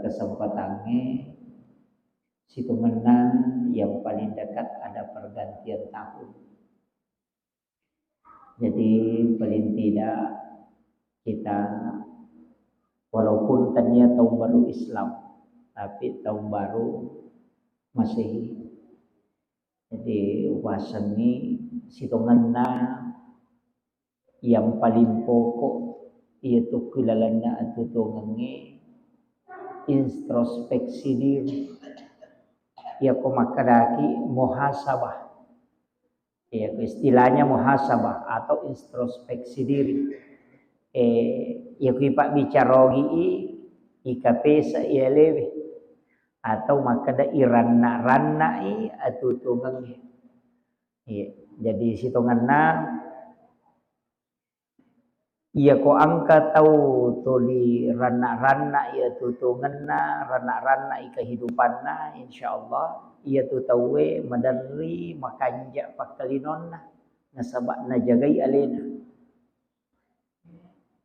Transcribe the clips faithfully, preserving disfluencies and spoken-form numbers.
Kesempatangnge sitongenna yang paling dekat ada pergantian tahun. Jadi paling tidak kita walaupun tania tahun baru Islam, tapi tahun baru Masehi. Jadi upasengngi sitongenna yang paling pokok, iyatu ku ilalenna atuo-tuongengnge introspeksi diri. Iyako makkedaki muhasabah. Iyako istilahnya muhasabah atau introspeksi diri. Eh, iyako ipabbicara ogi i, ikapesa iyalewe atau makkeda iranna-rannai atuo-tuongengnge. Iya, jadi sitongenna iyako engka tau tuli ranna-ranna iya tutungenna, ranna-ranna i kehidupanna, insyaallah iyatu tauwe maderri makanja pakkalinonna nasaba najagai alena.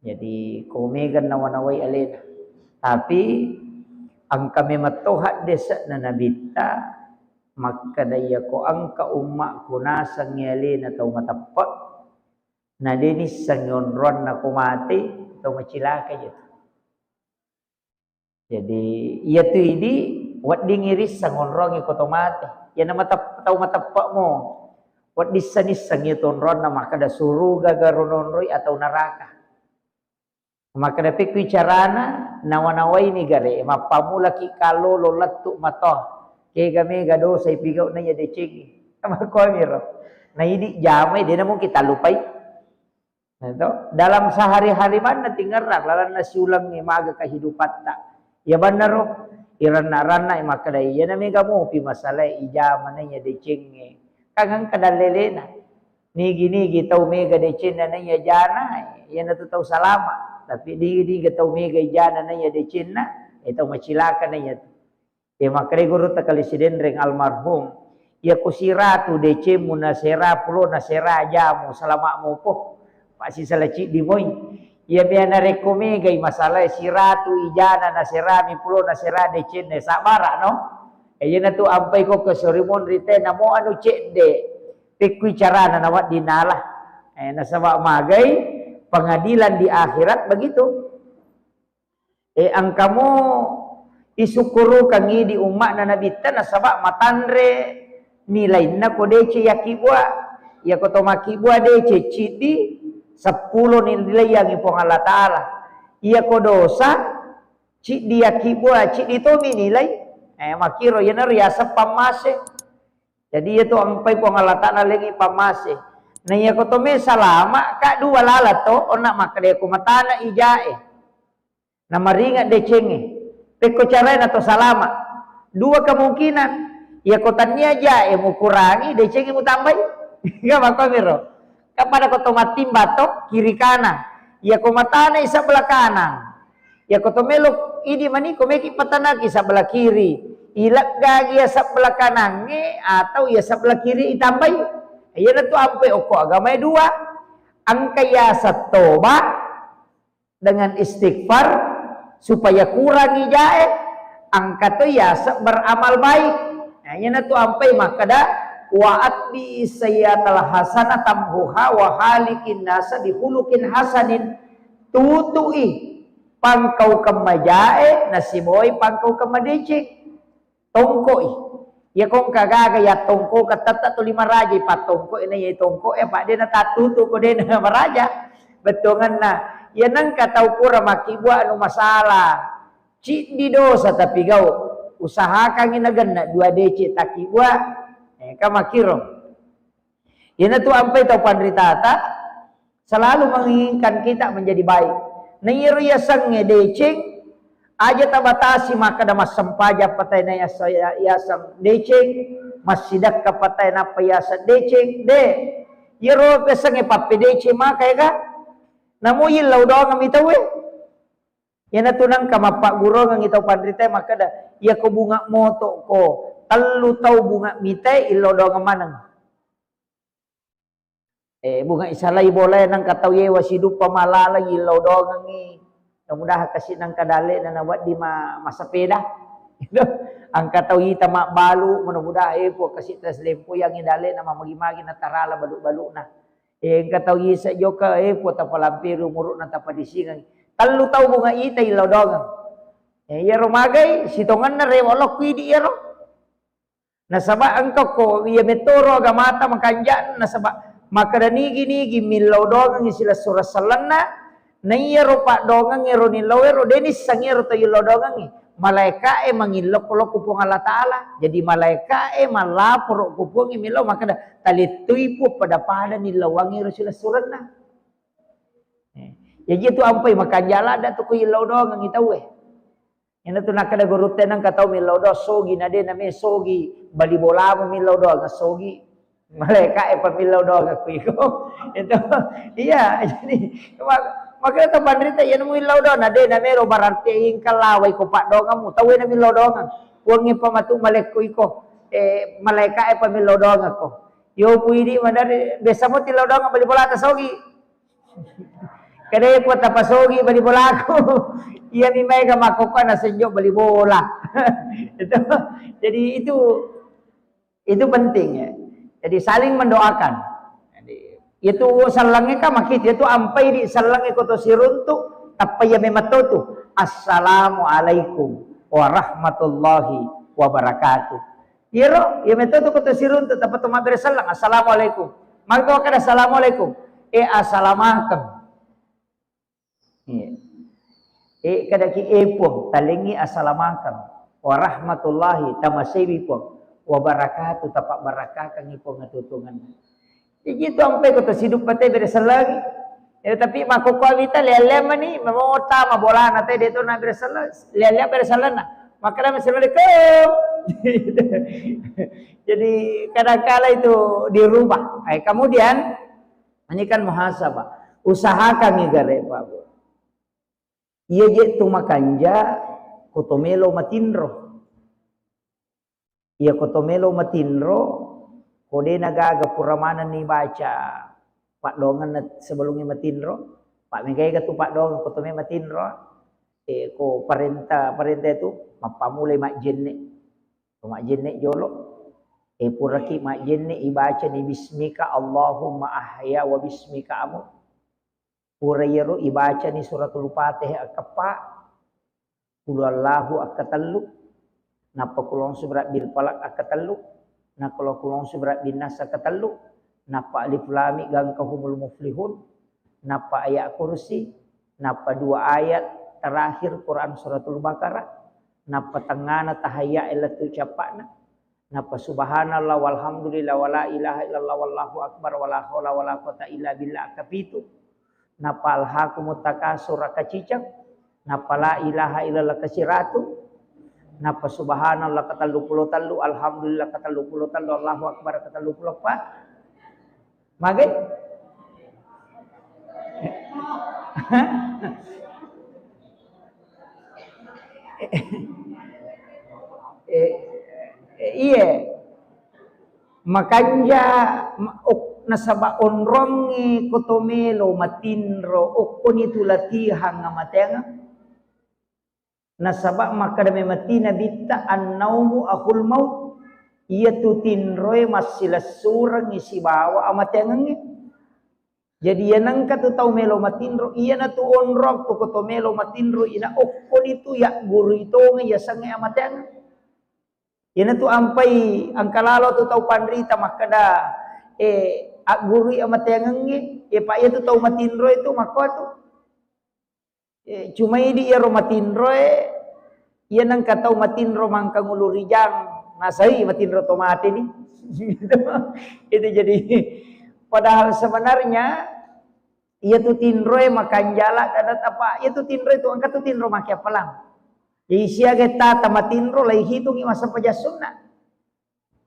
Jadi ko mega nawa-nawai alena. Tapi engka memang to haddese'na nabitta makkeda iyako engka ummaku nasengngi alena tau mateppe, na de nissengngi onroanna ko mate, tau macilaka je. Jadi iyatu idi weddingngi risseng onroangngi ko to mate. Iyana matep-, tau mateppe mo wedding nissengngi iyatu onroanna makkeda suruga garo nonroi atau neraka. Makkeda pekku carana nawa-nawaini gare, mappamulaki kallolo lettu matoa. Kega mega dosa ipigau naiya decengngi. Makkuamiro. Na idi jamai de namungkin tallupai. Nah, to, dalam sehari-hari manna tingerang lalanna siulengnge maga kehidupatta. Iya bannaro, iranna-ranna makkeda iyana mega mopi masalae ijama naiya decengnge. Kan engka dallelena. Nigi-nigi tau mega decenna naiya jana, iyanatu tau salama. Tapi nigi-nigi tau mega ijana naiya decenna, eh, tau macilaka naiya tu. Eh, makkeda gurutta Kali Sidenreng almarhum, iyako siratu decemmu nasera pulo nasera jamu, salama mopo. Pasisala ciddi moi. Iya mea narekko megai masalae siratu ijana naserami pulo nasera decenna, sabara no. Eh, iyanatu ampai ko ke sorimonri te namo anu cedde. Pekkui carana nawedding nala. Eh, nasaba magai pengadilan di akhirat begitu. Eh, engkamo isukkurukangngi di umma'na Nabitta nasaba matanre nilainna ko deceng yakkibua. Iyako to makkibua deceng ciddi, seppulo nilaiangngi Puang Allah Ta'ala. Iyako dosa, ciddi yakkibua, ciddi tomi nilai. Eh, makkiro iyanaro yaseng pammase. Jadi iyatu ampai Puang Allah Ta'ala lengi pammase. Na iyako to me salama ka dua lala to, onna makkeda ko matana ijae. Namaringa decengnge. Pekko carae nato salama. Dua kemungkinan. Iyako tania jae mukurangi, decengnge mutambai. Ga makkuamiro. Kan pada ko to mattimba to, kiri kanan. Iyako matanai sebelah kanan. Iyako to melo idi mani ko meki patanaki sebelah kiri. Ileggagi iya sebelah kanangnge atau iya sebelah kiri itambai. Iyanatu ampe okko agamae dua. Engka yaseng toba dengan istighfar supaya kurangi jae, engka to yaseng beramal baik. Nah, iyanatu ampai makkeda, "Wa atbi sayyatal hasanah tamhuha wa halikin nasa bihulukin hasanin." Tutui pangkaukeng majae, nasibawai pangkaukeng madeceng. Tongkoi. Iya ko engka gaga iya tongko, tette tuli maraja ipattongko, na iya tongko, eh, apa de natattutu ko de namaraja. Bettuangenna, iya nengka tau pura makkibua anu masalah. Ciddi dosa tapi gau. Usahakangi nagenna dua deceng takkibua. Eh, ka makkiro. Iyanatu ampai tau panritata selalu menginginkan kita menjadi baik. Na iyaro yasengnge deceng, aja tabatasi makkeda massempajang patai na yasa-, yaseng deceng, massidekka patai nappa yaseng deceng, de. Iyaro yasengnge pappedeceng maka ega. Namo yillau doangeng mi tauwe. Iyanatu nengka mappagguruangengngi tau panritae makkeda, iyako bunga moto ko, tellu tau bunga mitae illau doangeng maneng. Eh, bunga isalai bolae nengka tau yewa siduppa malala illau doangengngi. Mudah-mudahan kasi nangka dalle'na nawedding ma-, massepeda. Engka tau ita mabbalu, mudah-mudahan, eh, Puang, kasi taslempoi angnge dalle'na mamagi-magi natarala balu-baluna. Eh, engka tau ise jokka, eh, Puang, tapalampiri umuru'na, tapadisingeng. Tellu tau bunga ita illau doangeng. Eh, iyaro magai, sitongenna rewe' olokku idi' iyaro. Nasaba engka ko iya metoro agamata makanja, nasaba makkeda nigi-nigi millau doangengngi silessureng sellenna, na iyaro paddoangeng ero nillau ero, de' nisseng iyaro tau illau doangengngi. Malaeka'e mangillau ko lao ko Puang Allah Ta'ala. Jadi malaeka'e mallaporo ko Puang millau makkeda, "Talettui Puang, pada-pada nillauangngi ero silessurenna." Eh, jaji tu ampai makanja ladde' tu ko illau doangengngi tauwe. Iyana tu nakkeda gurutta, nengka tau millau doang sogi, na de' name sogi, bali bolamu millau doang sogi. Malaeka'e pa millau doang ko iko. Itu. Iya, jadi mak-, makanya tau panrita iyana muillau doang, na de' namelo berarti engka lawai ko paddoangemmu, tauwe na millau doang. Puangnge pa matu malekko iko. Eh, malaeka'e pa millau doang ko. Yo pu idi' madari, biasa mo tillau doang bali bolata sogi. Kada ko tapasogi bali bolaku. Iyami maega makkokkoe nasenjo bali bola. Itu. Jadi itu, itu penting ya. Jadi saling mendoakan. Jadi itu sellengnge kan makkita, itu ampai idi' sellengnge ko to siruntu, tappa iya memang to tu. "Assalamualaikum warahmatullahi wabarakatuh." Iyaro, iya metto tu ko to siruntu, tappa to mabbere selleng, "Assalamualaikum." Magi to kada "Assalamualaikum"? Eh, assalamakeng. Iya. Eh, kadaki, "Eh, Puang, talengngi assalamakeng. Warahmatullahi, tamaseiwi, Puang. Wabarakatuh, tapabbarakakengngi, Puang, atuo-tuongenna." Jadi itu ampai ko to siduppa te bere sellengngi. Ya, tapi makkokkoe wita lea-lea mani, mamota, mabolana te de' to na bere selleng, lea-lea bere sellenna. Makkeda, "Assalamualaikum." Jadi kadangkala itu dirubah. Eh, kemudian ini kan muhasabah. Usahakan gare, Pak Bu. Iya je tu makanja ko to melo matinro. Iya ko to melo matinro, ko de' na gaga pura manenni baca paddoangenna sebelumnya matinro, pa' megaega tu paddoangeng ko to me matinro, eh, ko parenta, parenta itu mappamulai majjenne'. Ko majjenne' jolo, eh, puraki majjenne' ibacani, "Bismika Allahumma ahya wa bismika amut." Pura iyaro ibacani suratul Fatihah akkeppa, Qul huwallahu akkatellu, nappa Qul a'udzu birabbil falaq akkatellu, nappa Qul a'udzu birabbin nas akkatellu, nappa Alif Lam Mim gangka humul muflihun, nappa ayat kursi, nappa dua ayat terakhir Quran suratul Baqarah, nappa tengngana tahayya lettu cappa'na, nappa subhanallah walhamdulillah wala ilaha illallah wallahu akbar wala haula wala quwata illa billah akapitu. Nappa alhaakumut takasur akaciceng, nappa la ilaha illallah kasiratu, nappa subhanallah katellu pulo tellu, alhamdulillah katellu pulo tellu, Allahu akbar katellu pulo eppa. Mage? Eh, eh, iye. Makanja, ma-, ok-, nasaba onrongnge ko to melo matinro, okkoni tu latihang amateangeng. Nasaba makkeda memang ti Nabitta, "Annaumu akhul maut." Iyatu tinroe massilessurengngi sibawa amateangengnge. Jadi, iya nengka tu tau melo matinro, iyana tu onrong tu ko to melo matinro, ina okkoni tu yaggurui tongeng yasengnge amateangeng. Iyana tu ampai engka lalo tu tau panrita makkeda, eh, aggurui amateangengnge, eh, pa iya tu tau matinro itu makko tu. Eh, cuma idi iyaro matinroe, iya nengka tau matinro mangkang ulu rijang, nasai matinro to mate ni. Itu jadi, padahal sebenarnya iya tu tinroe makanjala kada tapa, iya tu tinroe tu engka tu tinro make apalang. Jadi siaga tata matinro lai hitungi massempajang sunna.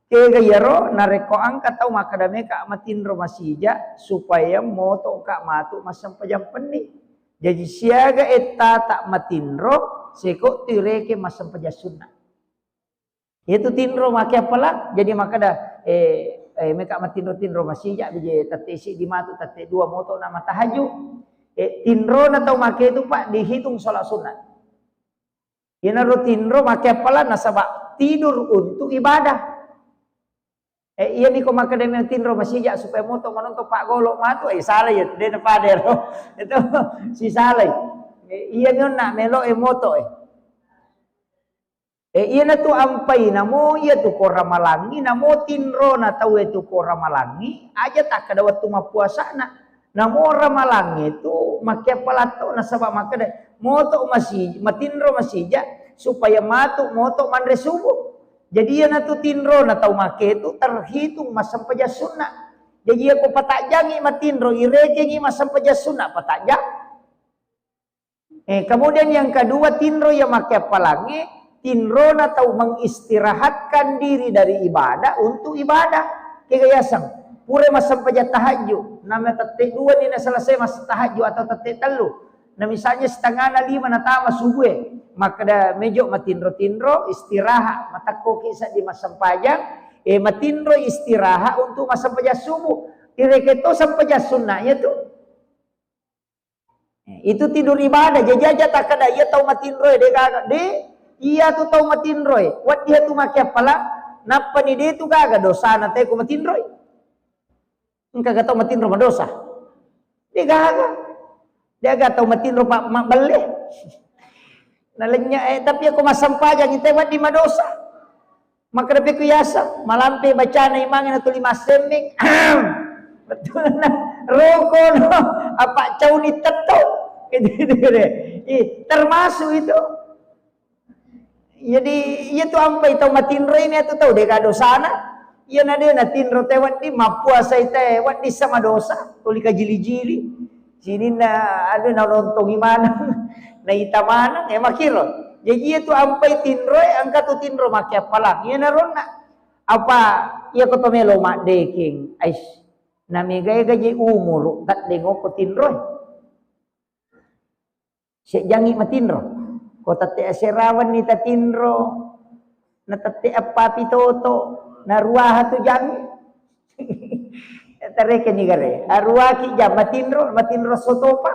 Kega iyaro, narekko engka tau makkeda meka matinro masija, supaya motoka matu massempajang penni. Jaji siaga ettata matinro, seko tu ireke massempajang sunna. Itu tinro make apalang, jadi makkeda, eh, eh, meka matinro-tinro masija, bije tette siddi matu, tette dua moto na matahajud. Eh, tinrona tau make itu, Pak, dihitung sholat sunnah. Iyanaro tinro make appalang nasaba tidur untuk ibadah. Eh, iyami ko makkeda melo tinro masija supaya moto manonton Pak Golo matu, eh, salai ya, de' napada ro. Itu sisalai. Eh, iyami onna melo e moto e. Eh, iyanatu ampai namo iyatu ko ramalangngi, namo tinrona tau e tu ko ramalangngi, aja takkeda wettu mappuasana. Namo ramalangnge tu makkeappalatto nasaba makkeda, moto masi-, matinro masija supaya matu moto manre subuh. Jadi iyanatu tinrona tau make tu terhitung massempajang sunna. Jadi iyako patajjangi matinro, irekengi massempajang sunna patajjang. Eh, kemudian yang kedua, tinro iya makkeappalangnge, tinrona tau mengistirahatkan diri dari ibadah untuk ibadah. Kega yaseng, pura massempajang tahajud, nama tette dua ni na selesai mas tahajud atau tette tellu. Nah, misalnya setengah na lima natama subuh e, makkeda mejo matinro-tinro, istirahat, matekkoki seddi massempajang, eh, matinro istirahat untuk massempajang subuh. Ireketo sempajang sunnah iya tu. Eh, itu tidur ibadah, jaji aja takkeda iya tau matinroe, de' gaga. De', iya tu tau matinroe, wedding tu makkeappalang, nappani de' tu gaga dosana te ko matinroe. Engka ga tau matinro madosa? De' gaga. De' gaga tau matinro pa-, mabbelle. Nalenya, eh, tapi ako massempajang te wedding madosa. Makkeda pekku yaseng, malampe bacana imangnge natuli massemmeng. Betulna, roko no, apa cauni tetto. Gitu, gitu deh. Ih, termasuk itu. Jadi, iya tu ampai tau matinro ini atau tau de' ga dosana. Iya na de' natinro te wedding, mappuasai te wedding sama dosa, tuli kajili-jili. Sininna anu nanontongi maneng, naita maneng, eh, makkiro. Jaji iya tu ampai tinroe, engka tu tinro makkeappalang. Iya naronna. Apa iya ko to melo maddekeng, ais, namegae gaji umuru, taddengoko tinroe. Sejjangi matinro. Ko tette aserawanni tatinro, na tette eppapi toto, na ruaha tu jangi. Tarekeni gare. Aruaki jang matinro, matinro sotopa.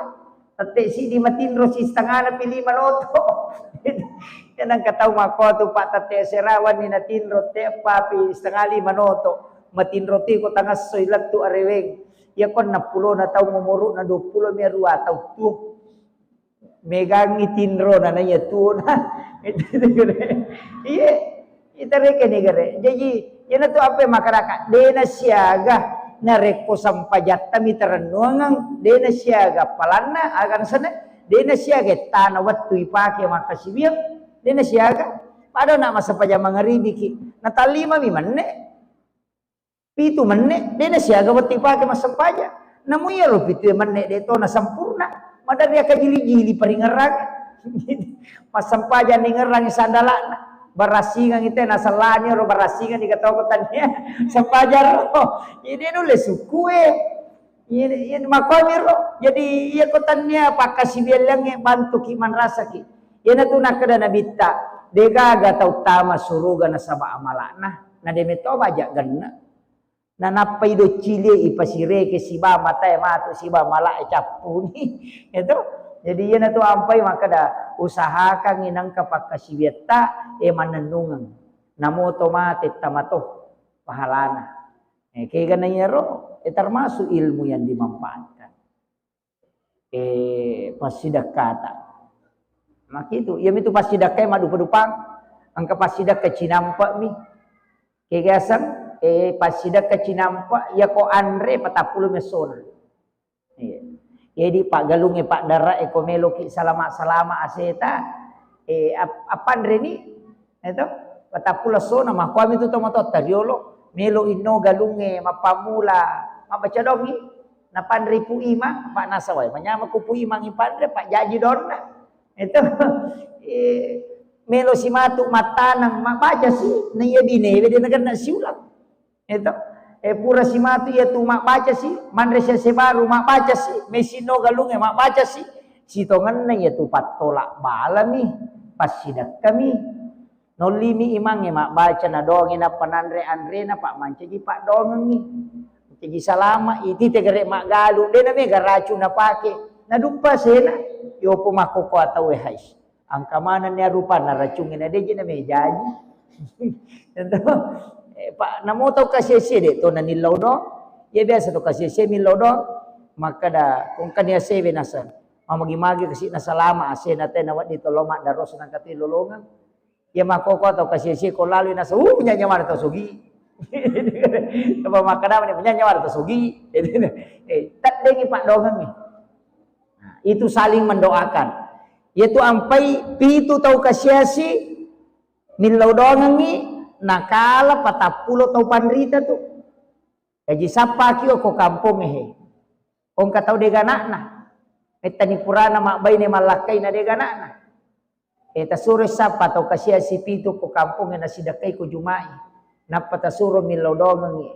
Tette sidi matinro si setengana pi lima noto. Tenang katau mako tu Pak, tette aserawanni natinro, te eppapi setengah lima noto. Matinro ti ko tangessoi lettu areweng. Iya ko enneng pulo na tau umuru na dua pulo mi arua tau tu. Megangngi tinrona, na iya tuona. Iya, itarekeni gare. Jaji, iyanatu ampai makkadaka, de' nasiaga narekko sempajatta mi tarennuangeng, de' nasiaga appalanna, aga nasenna, de' nasiaga ettana wettu ipake makkasiwiang, de' nasiaga. Pada na massempajang mangaribiki, natallima mi menne. Pitu menne, de' nasiaga wettu ipake massempajang. Namu iyaro pitu menne de' to nasempurna. Maderri akkajili-jili paringerrang. Massempajang ningerrangi sandala'na. Barassingangi te nasellani ro barassinganni katoko tania. Sempajang ro. Jadi nulle sukkue. Iya, iya, makkomi ro. Jadi iya ko tania pakkasiwiang laingnge bantuki manrasaki. Iyanatu nakkeda Nabitta, de' gaga tau tama suruga nasaba amala'na. Na de' metto baja genne. Nanappai doccilie ipasireke siba matae matu siba malae cappuni. Itu. Jadi iyanatu ampai makkeda usahakangngi nengka pakkasiwiatta, eh, mannennungeng. Namo to mate tamato pahalana. Eh, kegana iyaro, eh, termasuk ilmu yang dimanfaatkan. Eh, passidekkata. Makitu, iyamitu passidekkae maddupa-dupang. Engka passidekka cinampe'mi. Kegaseng, eh, passidekka cinampe', iyako anre patappulo mi essona. Iya. Jadi paggalungnge paddara'e ko meloki salama-salama aseta, eh, ap-, appanreni, Eto, patappulo essona, makkuami tu tomatoatta riolo, melo inno galungnge mappammula mabbaca doangngi, napanrei Pu Imang, apa nasawai, manyameng ko Pu Imang ipanre, pajjaji doanna. Eto, eh, melo simatu mattaneng, mabbaca si, naiya binewe de nagenna siulang. Eto, eh, pura simatu iyatu mabbaca si, manre sese baru mabbaca si, mesinno galungnge mabbaca si, sitongenna iyatu pattola balami, passidekkami. Nollimi imangnge mabbaca, nadoangngi, nappa nanre anrena, pa mancaji paddoangengngi. Mancaji salama, iti tegere maggalung, de namega racung napake. Naduppa sena, yopo makkoko ataue hais. Angka manenni arupanna racungnge na deje na mejaji. Tentu, eh, Pak, namo tau kasiasie de to nanillau do. Iya biasa to kasiasie millau do. Makkada kongkani asewe nasa. Mamagi-magi kasi na salama asena te na wedding to lo maddaros nangka tu lolongeng. Iya makkoko tau kasiasie ko lalu nasa, uh, nyanyamara tau sogi. Apa makkada mani nyanyamara tau sogi. Eh, taddengi paddoangengngi. Nah, itu saling mendoakan. Yaitu ampai pitu tau kasiasi millau doangengngi nakala patappulo tau panrita tu. Jaji sappaki ko kampongnge he. Ko engka tau dega ana'na. Mettani purana mabbaine mallakkaina dega ana'na. Eh, tasuro sappa tau kasiasi pitu ko kampongnge nasidakkai ko Juma'i. Nappa tasuro millau doangengngi.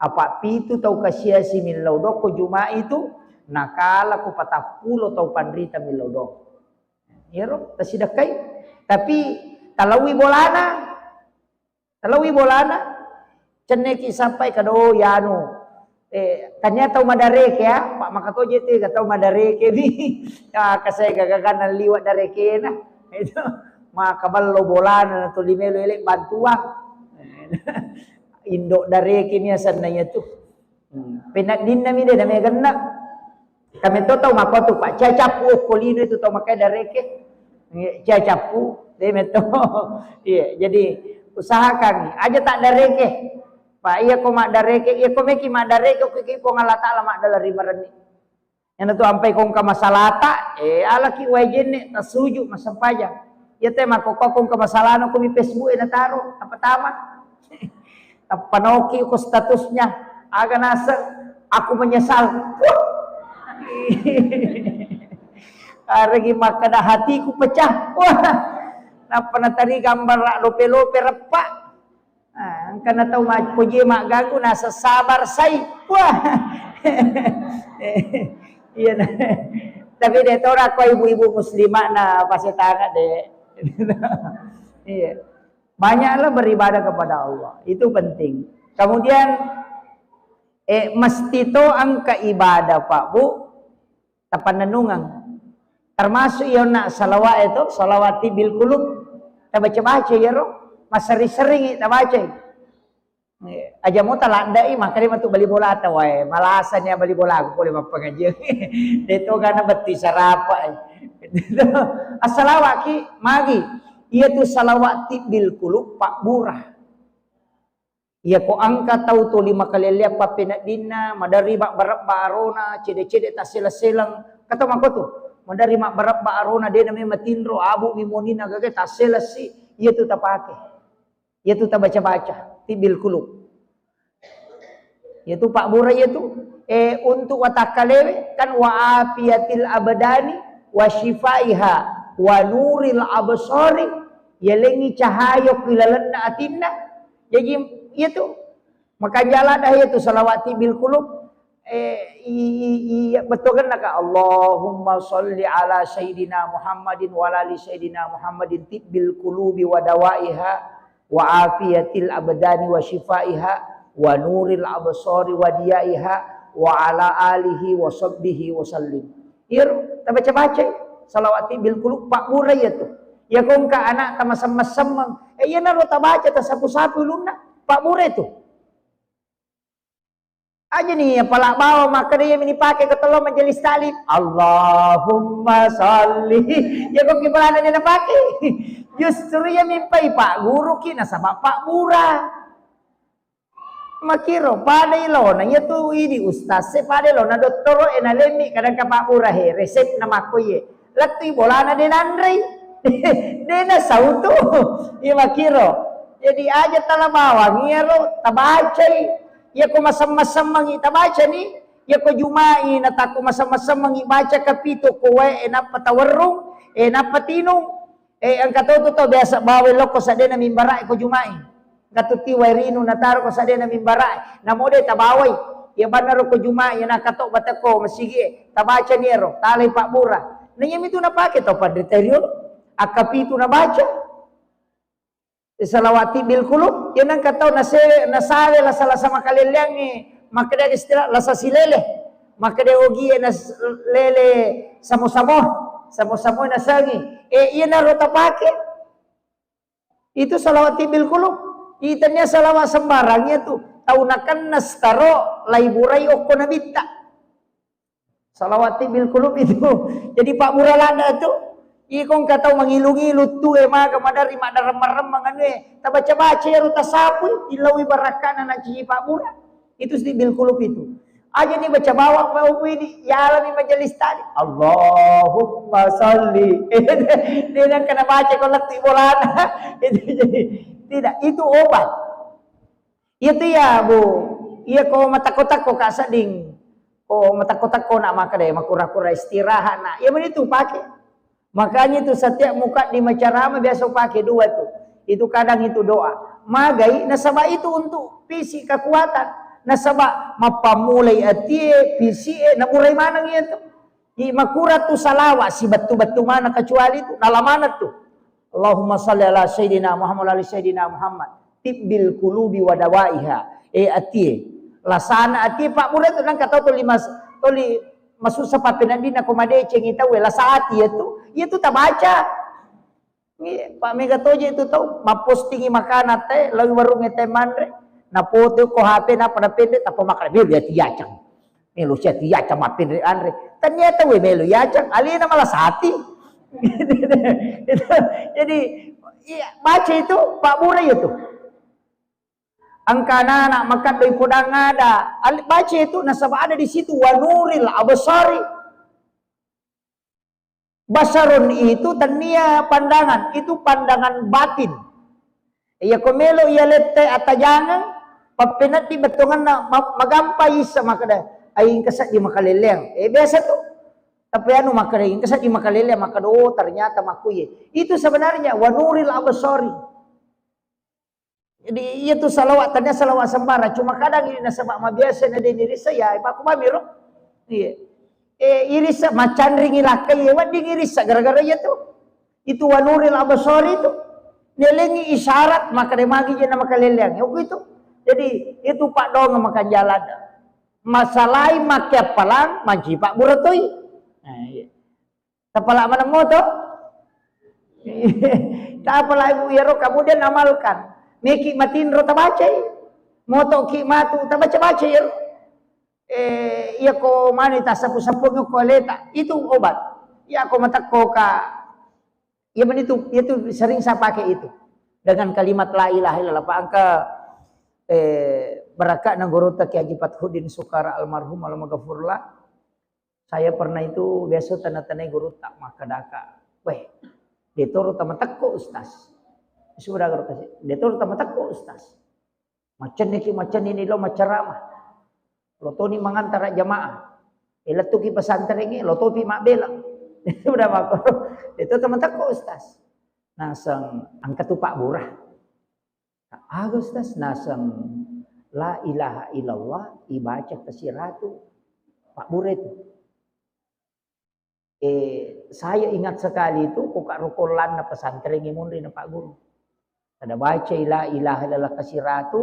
Apa pitu tau kasiasi millau do ko Juma'i tu, nakala ko patappulo tau panrita millau do. Iyaro tasidakkai. Tapi talaui bolana. Talaui bolana, cenneki sappai kado yanu. Eh, tania tau madareke ya, Pak, maka toje te ga tau madareke ni. Ya, kasai gagaganna liwa darekena. Itu maka ballo bolana na tuli melo ele bantuang. Indo dareke ni asanna iya tu. Hmm. Peneddinna mi de na meganna. Kami to tau makotu, Pak, cia cappu okko lino itu tau makai dareke. Iya, cia cappu, de metto. Iya, jadi usahakan aja tak dareke. Pak, iya ko mak dareke, iya ko meki mak dareke, ko ki Puang Allah Taala mak dalam rimarenni. Yang tu ampai kongka masalata, eh, alaki wajenne tasuju masempajang. Iya te makkokko kongka masalana ko mi Facebook e nataro, apa tama. Tappa naoki ko statusnya, aga naseng, "Aku menyesal." Wah. Aregi makkeda, "Hatiku pecah." Wah. Nappa natari gambar lope-lope reppa. Ah, engka na tau ma-, pojie magganggu, nasa sabar sai. Wah. Iya, nah. Tapi de tona ko ibu-ibu muslimah na pasetanga de. Iya. Banyaklah beribadah kepada Allah. Itu penting. Kemudian, eh, mesti to engka ibadah, Pak, Bu, tapannennungeng. Termasuk iya onna salawat itu, salawat tibbil qulub. Tabaca-baca iyaro, massering-seringi tabacai. Eh, aja mo taladdai, makanya matu bali bola atau wae, malasani bali bola aku boleh mappengajian. Itu karena betti sarapa. Assalawat ki, magi. Iya tu salawat tibbil qulub, Pak, bura. Iya ko engka tau tuli makalelleang pappeneddinna, maderri mabbarebba arona, cede-cede tasseleng-seleng. Kata makotu, maderri mabbarebba arona, de name matinro, abu mi monina gage tasselessi, iya tu tapake. Iya tu tabaca-baca, tibbil qulub. Iya tu pabbura iya tu. Eh, untuk watakkalewe kan wa afiyatil abdani wa syifaiha wa nuril absari, yalengi cahaya ku ilalenna atinna. Jaji, iya tu. Makanja ladda iya tu salawat tibbil qulub. Eh, i, i, i, bettuanna ka, "Allahumma shalli ala sayyidina Muhammadin wa ala ali sayyidina Muhammadin tibbil qulubi wa dawaiha wa afiyatil abdani wa syifaiha wa nuril absari wa diyaiha wa ala alihi wa sahbihi wa sallim." Iyaro tabaca-baca salawat tibbil qulub, pabbura iya tu. Iya ko engka anak tamasemmeng-semmeng, eh, iyanaro tabaca tasapu-sapu ulunna, pabbura itu. Aja ni pala bawa makkeda iya mini pake ko tello majelis taklim. Allahumma shalli. Ya ko ki pala na pake. Justru iya mimpai pak guru ki nasaba pabbura. Makiro, pada ilona, iya tu idi ustaz, se pada ilona dottoro e nalemmi, kadang ka pabbura he, resep na makko iye. Lettui bolana de nanrei. De nasau tu. Iya makiro. Jadi aja tala bawang, iyaro tabacai. Iya ko masemmeng-semmengi tabacani. Iya ko Juma'i na takko masemmeng-semmengi baca kapitu ko wae, e nappa tawerrung, e nappa tinung. Eh, engka to tu tau biasa bawai lokko seddena mimbara'e ko Juma'i. Engka tu tiwai rinu nataro ko seddena mimbara'e. Namo de tabawai. Iya bannaro ko Juma'i, iya nakka to bateko masigi'e. Tabacani ero, talai pabbura. Na iya mitu napake tau panrita riolo. Akka pitu nabaca. Salawat tibbil qulub, iya nengka tau nase-, nasawe lasa-lasa makalelleangnge, makkeda istilah lasa silele. Makkeda ogie na lele samo-samo, samo-samo nasengi. Eh, iyanaro tapake. Itu salawat tibbil qulub. Itannia salawat sembarang itu. Tau nakenna staro laiburai okko nabitta. Salawat tibbil qulub itu. Jadi pabbura ladda tu. Iko engka tau mangilu-ngilu tu e maga madari maddaremmeng-remmeng anu e. Tabaca-baca ero tasapu, ilaui barakkana nacici pabbura. Itu tibbil qulub itu. Aja ni baca bawang mau ini, yalani majelis tadi. Allahumma salli. Dia yang kena baca kalau lettu bolana. Itu jadi tidak, itu obat. Iya tu ya, Bu. Iya ko matakko-takko ka sedding. Ko matakko-takko nak makkeda makura-kura istirahat nak. Iya meni tu pake. Makanya itu setiap mukaddimah ceramah biasa pake dua tu. Itu kadang itu doa. Magai nasaba itu untuk fisik kekuatan. Nasaba mappammulai atie, fisik e, naburai maneng iya tu. Di makura tu salawat sibettu-bettu mana kecuali tu, nala mana tu. Allahumma salli ala sayyidina Muhammad wa ala ali sayyidina Muhammad. Tibbil qulubi wa dawaiha. Eh, atie. Lasana atie pabbura tu nangka tau toli mas-, toli masussa pappeneddinna ko madecengi tau e, lasa ati iya tu. Iya tu tabaca. Iya, Pak, mega toje itu tau mappostingi makanan te, lawi warung e te manre. Napote ko H P napa napende, tappa makan, melu ya tiacang. Melu sia tiacang mappenre anre. Ternyata we melu yacang, alena malah sati. Itu, jadi, iya, baca itu, pabbura itu. Engka anak-anak makaddoi podang ada, al-, baca itu, nasaba ada di situ, wanuril absari. Basarun itu tennia pandangan, itu pandangan batin. Iya ko melo iya lette atajangeng, pappeneddi bettuanganna ma-, magampa issa makkeda, ai engka seddi makaleleang. Eh, biasa tu. Tapi anu makkeda, engka seddi makaleleang, makkeda, oh, ternyata makkuye. Itu sebenarnya wanuril absari. Jadi, iya tu salawat, tania salawat sembarang. Cuma kadang ini nasaba mabiasa na deni risa, ya, pakku bamiro. Iya. Eh, irisa, macanringi lakkai, ya, wedding irisa, gara-gara iya tu. Itu wanuril absari itu. Nelengi isyarat, maka de magi jena makaleleang. Ya, itu. Jadi, itu pak dong makan jalan. Masalai make appalang, manci pak buratoi. Nah, iya. Tapala maneng moto? Tapala ibu iyaro kemudian amalkan. Meki matinro tabacai. Moto ki matu tabaca-baca iyaro. Eh, iya ko mani tasapu-sapu ko leta. Itu obat. Iya ko matekko ka. Iya menitu, itu sering saya pakai itu. Dengan kalimat la ilaha illallah. Pak angka, eh, barakakna gurutta Kiai Haji Fathuddin Sukara almarhum, almarhum. Saya pernah itu biasa tana-tanai gurutta makkadaka, "Weh, detoro tamatekko, Ustaz." Sudah guru kasih, "Detoro tamatekko, Ustaz. Macenniki, macennini lo maccarama. Lo toni mangantara jamaah. E, lettuki pesantrengnge, lo topi mabbela." Sudah mako, "Detoro tamatekko, Ustaz." Naseng angka tu pabbura. Aga Ustaz, naseng la ilaha illallah ibaca kasiratu pabbura itu. Eh, saya ingat sekali itu, ko ka roko lanna pesantren imunri na Pak Guru. Ada baca la ilaha illallah kasiratu,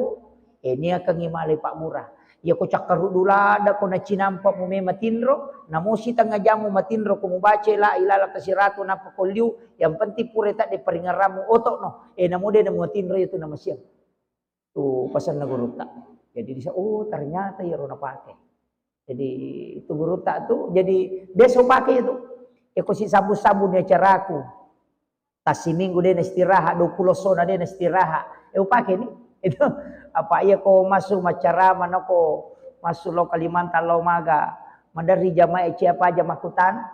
eh, niakangi malai pabbura. Iya ko cakkaruddu ladda ko nacinampa mu me matinro, namosi tengnga jamu matinro ko mubaca la ilaha illallah kasiratu nappa ko liu, yang penting pura tadde paringerrammu oto no, eh, namo de namu matinro itu namasiang. Tu pasanna gurutta. Jadi disa, oh, ternyata iyaro napake. Jadi itu gurutta tu, jadi biasa upake itu. Eko si sabu-sabu ni acaraku. Tassiminggu de na istirahat, dua puluh sona de na istirahat. Eh, upake ni. Itu apa iya ko masuk macarama nako masuk lo Kalimantan lo maga. Maderri jamaah cia paja makkutana.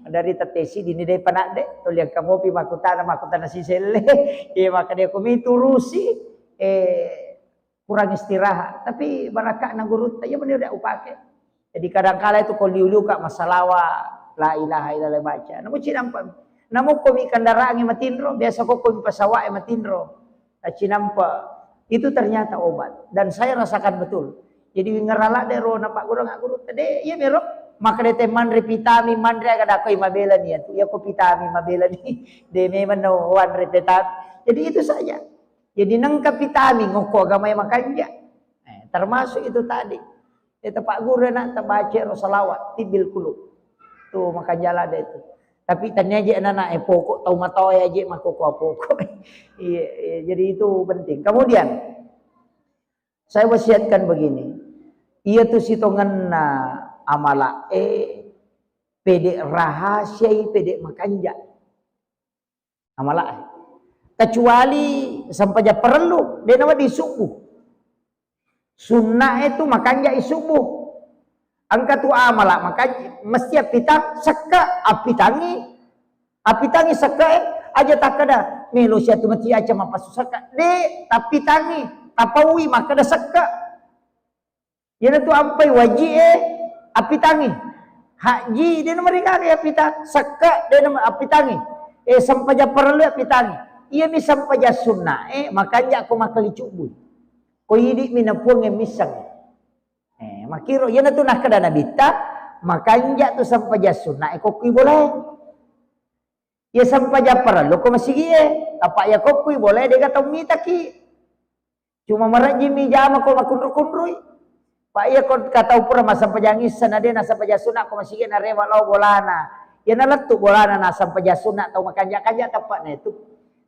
Maderri tette siddi ni de panadde, tuli engka mopi makkutana, makkutana siselle. Iya, makkeda ko mi turusi, eh, kurang istirahat. Tapi barakakna gurutta, iya meni udah upake. Jadi kadangkala itu ko liu-liu ka massalawa, la ilaha illallah baca. Namu cinampa. Namu ko mi kendaraan matinro, biasa ko ko mi pesawat matinro. Tacinampa, itu ternyata obat. Dan saya rasakan betul. Jadi, wingerala de ro na Pak Guru, nggak guru, de, iya mero. Maka de te manre vitamin, manre aga dakoi mabela ni tu. Iya ko vitamin mabela ni. De memang no wanre vitamin. Jadi itu saja. Jadi nengka vitamin ngoko agama yang makanja. Eh, termasuk itu tadi. Tepa guru na tabaca ro salawat, tibbil qulub. Tu makanja' ladde' tu. Tapi tania je' nana e pokok tau matoa je' makkokkoe pokok. Iya, iya, jadi itu penting. Kemudian saya wasiatkan begini. Iya tu sitongenna amala e pede' rahasiai, pede' makanja'. Amala e. Kecuali sempajang parellu, de' nawedding subuh. Sunna e tu makanja' i subuh. Engka tu amala makanja' mesti appitang, sekka, appitangi. Appitangi sekka e, aja takkeda, melo sia tu mati aja mappasu sekka. De', tappitangi, tapaui makkeda sekka. Iyanatu ampai waji e appitangi. Haji de' namarigaga appitang, sekka de' nama appitangi. E, sempajang parellu appitangi. Iyami sempajang sunna e makanja' ko makkali cubbui. Ko idi'mi na Puang e misseng. E, makkiro iyanatu nakkeda Nabitta, makanja' tu sempajang sunna e ko kui bolae. Iya sempajang parellu ko masigi e, apa iya ko kui bolae de' ga tau mitaki. Cuma marejjimi jama ko makkunru-kunrui. Pa iya ko katau pura massempajang issa na de' nassempajang sunna ko masigi e narewa lao bolana. Iya nalettu bolana nassempajang sunna tau makanja'-kanja' teppa'na itu.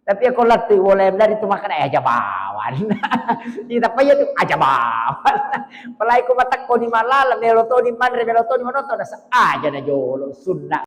Tapi iya ko lettu bolae dari tu makkeda, eh, aja bawanna. Iya, tapi iya tu aja bawanna. Apalagi ko matekkoni malala, melo toni manre, melo toni manonton, nasa aja na jolo sunna.